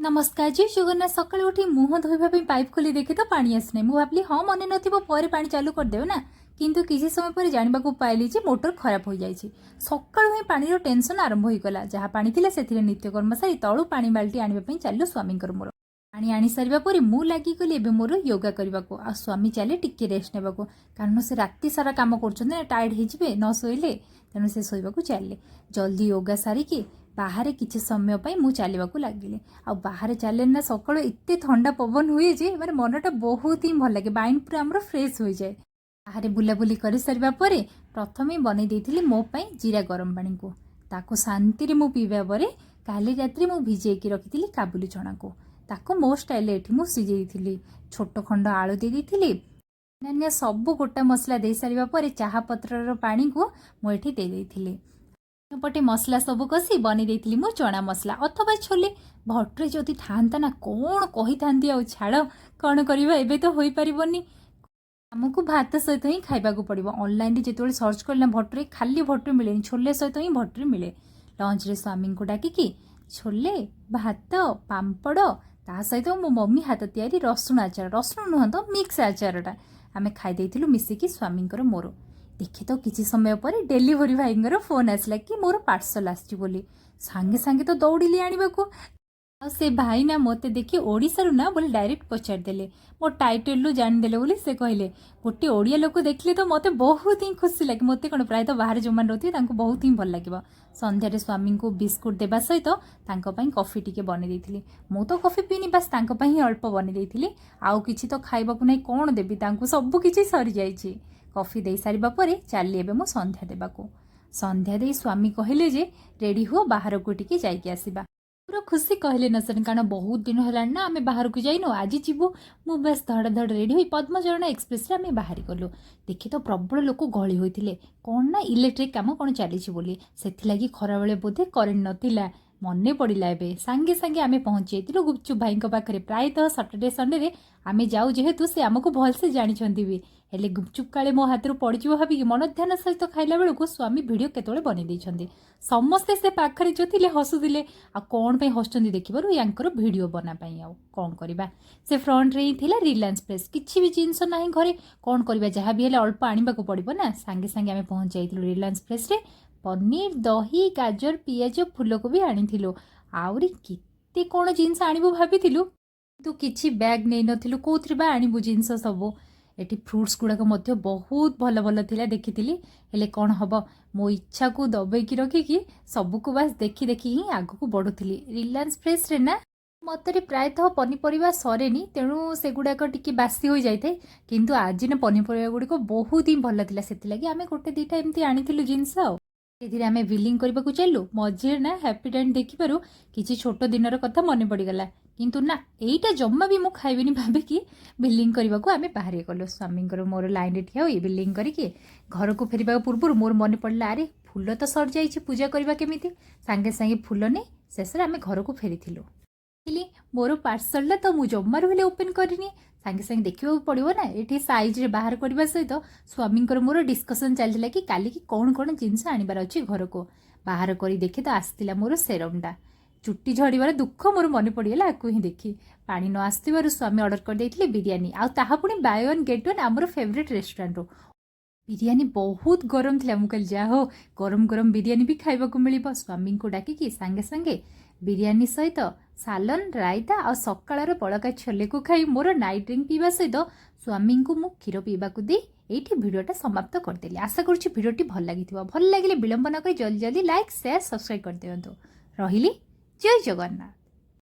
ନମସ୍କାର, ଜୟ ଜଗନ୍ନାଥ। ସକାଳୁ ଉଠି ମୁହଁ ଧୋଇବା ପାଇଁ ପାଇପ୍ ଖୋଲି ଦେଖେ ତ ପାଣି ଆସୁନାହିଁ। ମୁଁ ଭାବିଲି, ହଁ, ମନେ ନଥିବ, ପରେ ପାଣି ଚାଲୁ କରିଦେବେ ନା। କିନ୍ତୁ କିଛି ସମୟ ପରେ ଜାଣିବାକୁ ପାଇଲି ଯେ ମୋଟର ଖରାପ ହୋଇଯାଇଛି। ସକାଳୁ ହିଁ ପାଣିର ଟେନସନ୍ ଆରମ୍ଭ ହୋଇଗଲା। ଯାହା ପାଣି ଥିଲା, ସେଥିରେ ନିତ୍ୟକର୍ମ ସାରି ତଳୁ ପାଣି ବାଲ୍ଟି ଆଣିବା ପାଇଁ ଚାଲିଲୁ ସ୍ୱାମୀଙ୍କର ମୋର। ପାଣି ଆଣି ସାରିବା ପରେ ମୁଁ ଲାଗିଗଲି ଏବେ ମୋର ୟୋଗା କରିବାକୁ ଆଉ ସ୍ୱାମୀ ଚାଲେ ଟିକେ ରେଷ୍ଟ ନେବାକୁ, କାରଣ ସେ ରାତି ସାରା କାମ କରୁଛନ୍ତି ନା, ଟାୟାର୍ଡ ହେଇଯିବେ ନ ଶୋଇଲେ। ତେଣୁ ସେ ଶୋଇବାକୁ ଚାଲିଲେ। ଜଲ୍ଦି ୟୋଗା ସାରିକି ବାହାରେ କିଛି ସମୟ ପାଇଁ ମୁଁ ଚାଲିବାକୁ ଲାଗିଲି। ଆଉ ବାହାରେ ଚାଲିଲେ ନା, ସକାଳୁ ଏତେ ଥଣ୍ଡା ପବନ ହୁଏ ଯେ ମାନେ ମନଟା ବହୁତ ହିଁ ଭଲ ଲାଗେ। ମାଇଣ୍ଡ ପୁରା ଆମର ଫ୍ରେଶ୍ ହୋଇଯାଏ। ବାହାରେ ବୁଲାବୁଲି କରିସାରିବା ପରେ ପ୍ରଥମେ ବନେଇ ଦେଇଥିଲି ମୋ ପାଇଁ ଜିରା ଗରମ ପାଣିକୁ। ତାକୁ ଶାନ୍ତିରେ ମୁଁ ପିଇବା ପରେ କାଲି ରାତିରେ ମୁଁ ଭିଜେଇକି ରଖିଥିଲି କାବୁଲି ଚଣାକୁ। ତାକୁ ମୋ ଷ୍ଟାଇଲରେ ଏଠି ମୁଁ ସିଝେଇ ଦେଇଥିଲି। ଛୋଟ ଖଣ୍ଡ ଆଳୁ ଦେଇ ଦେଇଥିଲି। ଅନ୍ୟାନ୍ୟ ସବୁ ଗୋଟା ମସଲା ଦେଇସାରିବା ପରେ ଚାହା ପତ୍ରର ପାଣିକୁ ମୁଁ ଏଠି ଦେଇ ଦେଇଥିଲି। ପଟେ ମସଲା ସବୁ କଷି ବନେଇ ଦେଇଥିଲି ମୁଁ ଚଣା ମସଲା ଅଥବା ଛୋଲେ। ଭଟରେ ଯଦି ଥାନ୍ତା ନା, କ'ଣ କହିଥାନ୍ତି। ଆଉ ଛାଡ଼, କ'ଣ କରିବା, ଏବେ ତ ହୋଇପାରିବନି। ଆମକୁ ଭାତ ସହିତ ହିଁ ଖାଇବାକୁ ପଡ଼ିବ। ଅନଲାଇନରେ ଯେତେବେଳେ ସର୍ଚ୍ଚ କଲି ନା, ଭଟରେ, ଖାଲି ଭଟରେ ମିଳେନି, ଛୋଲେ ସହିତ ହିଁ ଭଟରେ ମିଳେ। ଲଞ୍ଚରେ ସ୍ୱାମୀଙ୍କୁ ଡାକିକି ଛୋଲେ, ଭାତ, ପାମ୍ପଡ଼, ତା ସହିତ ମୋ ମମି ହାତ ତିଆରି ରସୁଣ ଆଚାର, ରସୁଣ ନୁହଁ ତ, ମିକ୍ସ ଆଚାରଟା ଆମେ ଖାଇ ଦେଇଥିଲୁ ମିଶିକି ସ୍ୱାମୀଙ୍କର ମୋର। ଦେଖି ତ କିଛି ସମୟ ପରେ ଡେଲିଭରି ଭାଇଙ୍କର ଫୋନ୍ ଆସିଲା କି ମୋର ପାର୍ସଲ ଆସିଛି ବୋଲି। ସାଙ୍ଗେ ସାଙ୍ଗେ ତ ଦୌଡ଼ିଲି ଆଣିବାକୁ। ଆଉ ସେ ଭାଇ ନା ମୋତେ ଦେଖି ଓଡ଼ିଶାରୁ ନା ବୋଲି ଡାଇରେକ୍ଟ ପଚାରିଦେଲେ। ମୋ ଟାଇଟେଲରୁ ଜାଣିଦେଲେ ବୋଲି ସେ କହିଲେ। ଗୋଟିଏ ଓଡ଼ିଆ ଲୋକ ଦେଖିଲେ ତ ମୋତେ ବହୁତ ହିଁ ଖୁସି ଲାଗେ। ମୋତେ କ'ଣ, ପ୍ରାୟତଃ ବାହାରେ ଯେଉଁମାନେ ରହୁଥିବେ, ତାଙ୍କୁ ବହୁତ ହିଁ ଭଲ ଲାଗିବ। ସନ୍ଧ୍ୟାରେ ସ୍ୱାମୀଙ୍କୁ ବିସ୍କୁଟ ଦେବା ସହିତ ତାଙ୍କ ପାଇଁ କଫି ଟିକେ ବନେଇ ଦେଇଥିଲି। ମୁଁ ତ କଫି ପିଇନି, ବାସ୍ ତାଙ୍କ ପାଇଁ ହିଁ ଅଳ୍ପ ବନେଇ ଦେଇଥିଲି। ଆଉ କିଛି ତ ଖାଇବାକୁ ନାହିଁ, କ'ଣ ଦେବି ତାଙ୍କୁ? ସବୁ କିଛି ସରିଯାଇଛି। କଫି ଦେଇସାରିବା ପରେ ଚାଲି ଏବେ ମୁଁ ସନ୍ଧ୍ୟା ଦେବାକୁ। ସନ୍ଧ୍ୟା ଦେଇ ସ୍ୱାମୀ କହିଲେ ଯେ ରେଡ଼ି ହୁଅ, ବାହାରକୁ ଟିକେ ଯାଇକି ଆସିବା। ପୁରା ଖୁସି କହିଲେ ନ ସରେ, କାରଣ ବହୁତ ଦିନ ହେଲାଣି ନା ଆମେ ବାହାରକୁ ଯାଇନୁ, ଆଜି ଯିବୁ। ମୁଁ ବାସ୍ ଧଡ଼ ଧଡ଼ ରେଡ଼ି ହୋଇ ପଦ୍ମଚରଣ ଏକ୍ସପ୍ରେସରେ ଆମେ ବାହାରି ଗଲୁ। ଦେଖି ତ ପ୍ରବଳ ଲୋକ ଗହଳି ହୋଇଥିଲେ। କ'ଣ ନା ଇଲେକ୍ଟ୍ରିକ୍ କାମ କ'ଣ ଚାଲିଛି ବୋଲି, ସେଥିଲାଗି ଖରାବେଳେ ବୋଧେ କରେଣ୍ଟ ନଥିଲା। ମନେ ପଡ଼ିଲା ଏବେ। ସାଙ୍ଗେ ସାଙ୍ଗେ ଆମେ ପହଞ୍ଚି ଯାଇଥିଲୁ ଗୁପଚୁପ୍ ଭାଇଙ୍କ ପାଖରେ। ପ୍ରାୟତଃ ସଟରଡେ ସଣ୍ଡେରେ ଆମେ ଯାଉ ଯେହେତୁ, ସେ ଆମକୁ ଭଲସେ ଜାଣିଛନ୍ତି ବି। ହେଲେ ଗୁପଚୁପ୍ କାଳେ ମୋ ହାତରୁ ପଡ଼ିଯିବ ଭାବିକି ମନ ଧ୍ୟାନ ସହିତ ଖାଇଲା ବେଳକୁ ସ୍ୱାମୀ ଭିଡ଼ିଓ କେତେବେଳେ ବନେଇ ଦେଇଛନ୍ତି। ସମସ୍ତେ ସେ ପାଖରେ ଯେଉଁ ଥିଲେ ହସୁଥିଲେ। ଆଉ କ'ଣ ପାଇଁ ହସୁଛନ୍ତି ଦେଖିବାରୁ ୟାଙ୍କର ଭିଡ଼ିଓ ବନା ପାଇଁ। ଆଉ କ'ଣ କରିବା? ସେ ଫ୍ରଣ୍ଟରେ ହିଁ ଥିଲା ରିଲାଏନ୍ସ ଫ୍ରେଶ୍। କିଛି ବି ଜିନିଷ ନାହିଁ ଘରେ, କ'ଣ କରିବା? ଯାହା ବି ହେଲେ ଅଳ୍ପ ଆଣିବାକୁ ପଡ଼ିବ ନା। ସାଙ୍ଗେ ସାଙ୍ଗେ ଆମେ ପହଞ୍ଚି ଯାଇଥିଲୁ ରିଲାଏନ୍ସ ଫ୍ରେଶ୍ରେ। ପନିର, ଦହି, ଗାଜର, ପିଆଜ, ଫୁଲକୋବି ଆଣିଥିଲୁ। ଆହୁରି କେତେ କ'ଣ ଜିନିଷ ଆଣିବୁ ଭାବିଥିଲୁ, କିନ୍ତୁ କିଛି ବ୍ୟାଗ୍ ନେଇନଥିଲୁ। କେଉଁଥିରେ ବା ଆଣିବୁ ଜିନିଷ ସବୁ? ଏଠି ଫ୍ରୁଟ୍ସ ଗୁଡ଼ାକ ମଧ୍ୟ ବହୁତ ଭଲ ଭଲ ଥିଲା, ଦେଖିଥିଲି। ହେଲେ କ'ଣ ହେବ, ମୋ ଇଚ୍ଛାକୁ ଦବେଇକି ରଖିକି ସବୁକୁ ବାସ୍ ଦେଖି ଦେଖି ହିଁ ଆଗକୁ ବଢ଼ୁଥିଲି। ରିଲାଏନ୍ସ ଫ୍ରେଶ୍ରେ ନା ମତରେ ପ୍ରାୟତଃ ପନିପରିବା ସରେନି, ତେଣୁ ସେଗୁଡ଼ାକ ଟିକେ ବାସି ହୋଇଯାଇଥାଏ। କିନ୍ତୁ ଆଜି ନା ପନିପରିବା ଗୁଡ଼ିକ ବହୁତ ହିଁ ଭଲ ଥିଲା। ସେଥିଲାଗି ଆମେ ଗୋଟେ ଦୁଇଟା ଏମିତି ଆଣିଥିଲୁ ଜିନିଷ। ଆଉ ସେଥିରେ ଆମେ ବିଲିଂ କରିବାକୁ ଚାଲିଲୁ। ମଝିରେ ନା ହ୍ୟାପିଡେଣ୍ଟ ଦେଖିବାରୁ କିଛି ଛୋଟ ଦିନର କଥା ମନେ ପଡ଼ିଗଲା। କିନ୍ତୁ ନା, ଏଇଟା ଜମା ବି ମୁଁ ଖାଇବିନି ଭାବିକି ବିଲିଂ କରିବାକୁ ଆମେ ବାହାରି ଗଲୁ। ସ୍ୱାମୀଙ୍କର ମୋର ଲାଇନ୍ରେ ଠିଆ ହୋଇ ବିଲିଂ କରିକି ଘରକୁ ଫେରିବା ପୂର୍ବରୁ ମୋର ମନେ ପଡ଼ିଲା, ଆରେ ଫୁଲ ତ ସରିଯାଇଛି, ପୂଜା କରିବା କେମିତି? ସାଙ୍ଗେ ସାଙ୍ଗେ ଫୁଲ ନେଇ ଶେଷରେ ଆମେ ଘରକୁ ଫେରିଥିଲୁ। ଦେଖିଲି ମୋର ପାର୍ସଲଟା ତ ମୁଁ ଜମାରୁ ହେଲେ ଓପେନ୍ କରିନି। ସାଙ୍ଗେ ସାଙ୍ଗେ ଦେଖିବାକୁ ପଡ଼ିବ ନା। ଏଠି ସାଇଜ୍ରେ ବାହାର କରିବା ସହିତ ସ୍ୱାମୀଙ୍କର ମୋର ଡିସ୍କସନ୍ ଚାଲିଥିଲା କି କାଲିକି କ'ଣ କ'ଣ ଜିନିଷ ଆଣିବାର ଅଛି ଘରକୁ। ବାହାର କରି ଦେଖେ ତ ଆସିଥିଲା ମୋର ସେରମ୍ଟା। ଚୁଟି ଝଡ଼ିବାର ଦୁଃଖ ମୋର ମନେ ପଡ଼ିଗଲା ଆକୁ ହିଁ ଦେଖି। ପାଣି ନ ଆସୁଥିବାରୁ ସ୍ୱାମୀ ଅର୍ଡ଼ର କରିଦେଇଥିଲେ ବିରିୟାନୀ, ଆଉ ତାହା ପୁଣି ବାଇ ୱାନ୍ ଗେଟ୍ ୱାନ୍ ଆମର ଫେଭରେଟ୍ ରେଷ୍ଟୁରାଣ୍ଟରୁ। ବିରିୟାନୀ ବହୁତ ଗରମ ଥିଲା। ମୁଁ କହିଲି, ଯାହା ହଉ, ଗରମ ଗରମ ବିରିୟାନୀ ବି ଖାଇବାକୁ ମିଳିବ। ସ୍ୱାମୀଙ୍କୁ ଡାକିକି ସାଙ୍ଗେ ସାଙ୍ଗେ ବିରିୟାନୀ ସହିତ ସାଲନ, ରାଇତା ଆଉ ସକାଳର ବଳକା ଛୋଲେକୁ ଖାଇ ମୋର ନାଇଟ୍ ଡ୍ରିଙ୍କ୍ ପିଇବା ସହିତ ସ୍ୱାମୀଙ୍କୁ ମୁଁ କ୍ଷୀର ପିଇବାକୁ ଦେଇ ଏଇଠି ଭିଡ଼ିଓଟା ସମାପ୍ତ କରିଦେଲି। ଆଶା କରୁଛି ଭିଡ଼ିଓଟି ଭଲ ଲାଗିଥିବ। ଭଲ ଲାଗିଲେ ବିଳମ୍ବ ନ କରି ଜଲ୍ଦି ଜଲ୍ଦି ଲାଇକ୍, ସେୟାର, ସବସ୍କ୍ରାଇବ୍ କରିଦିଅନ୍ତୁ। ରହିଲି, ଜୟ ଜଗନ୍ନାଥ।